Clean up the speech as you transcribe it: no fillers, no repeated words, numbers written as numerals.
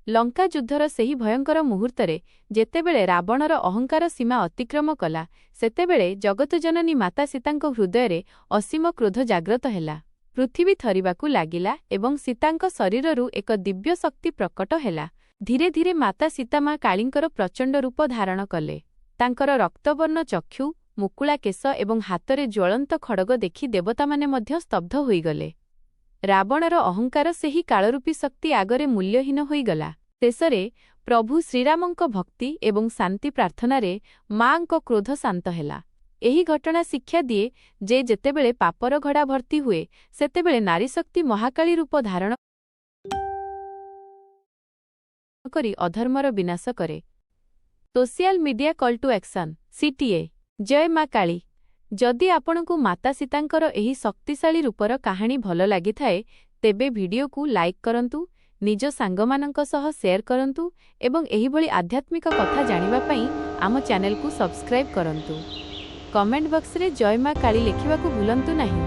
ଲଙ୍କା ଯୁଦ୍ଧର ସେହି ଭୟଙ୍କର ମୁହୂର୍ତ୍ତରେ, ଯେତେବେଳେ ରାବଣର ଅହଙ୍କାର ସୀମା ଅତିକ୍ରମ କଲା, ସେତେବେଳେ ଜଗତଜନନୀ ମାତା ସୀତାଙ୍କ ହୃଦୟରେ ଅସୀମ କ୍ରୋଧ ଜାଗ୍ରତ ହେଲା। ପୃଥିବୀ ଥରିବାକୁ ଲାଗିଲା ଏବଂ ସୀତାଙ୍କ ଶରୀରରୁ ଏକ ଦିବ୍ୟ ଶକ୍ତି ପ୍ରକଟ ହେଲା। ଧୀରେ ଧୀରେ ମାତା ସୀତା ମା କାଳୀଙ୍କର ପ୍ରଚଣ୍ଡ ରୂପ ଧାରଣ କଲେ। ତାଙ୍କର ରକ୍ତବର୍ଣ୍ଣ ଚକ୍ଷୁ, ମୁକୁଳା କେଶ ଏବଂ ହାତରେ ଜ୍ୱଳନ୍ତ ଖଡ଼ଗ ଦେଖି ଦେବତାମାନେ ମଧ୍ୟ ସ୍ତବ୍ଧ ହୋଇଗଲେ। ରାବଣର ଅହଙ୍କାର ସେହି କାଳରୂପୀ ଶକ୍ତି ଆଗରେ ମୂଲ୍ୟହୀନ ହୋଇଗଲା। ଶେଷରେ ପ୍ରଭୁ ଶ୍ରୀରାମଙ୍କ ଭକ୍ତି ଏବଂ ଶାନ୍ତି ପ୍ରାର୍ଥନାରେ ମାଙ୍କ କ୍ରୋଧ ଶାନ୍ତ ହେଲା। ଏହି ଘଟଣା ଶିକ୍ଷା ଦିଏ ଯେ ଯେତେବେଳେ ପାପର ଘଡ଼ା ଭର୍ତ୍ତି ହୁଏ, ସେତେବେଳେ ନାରୀଶକ୍ତି ମହାକାଳୀ ରୂପ ଧାରଣ କରି ଅଧର୍ମର ବିନାଶ କରେ। Social media call to action, CTA, ଜୟ ମା କାଳୀ। ଯଦି ଆପଣଙ୍କୁ ମାତା ସୀତାଙ୍କର ଏହି ଶକ୍ତିଶାଳୀ ରୂପର କାହାଣୀ ଭଲ ଲାଗିଥାଏ, ତେବେ ଭିଡିଓକୁ ଲାଇକ୍ କରନ୍ତୁ, ନିଜ ସାଙ୍ଗମାନଙ୍କ ସହ ସେୟାର କରନ୍ତୁ ଏବଂ ଏହିଭଳି ଆଧ୍ୟାତ୍ମିକ କଥା ଜାଣିବା ପାଇଁ ଆମ ଚ୍ୟାନେଲକୁ ସବସ୍କ୍ରାଇବ୍ କରନ୍ତୁ। କମେଣ୍ଟ ବକ୍ସରେ ଜୟ ମା କାଳୀ ଲେଖିବାକୁ ଭୁଲନ୍ତୁ ନାହିଁ।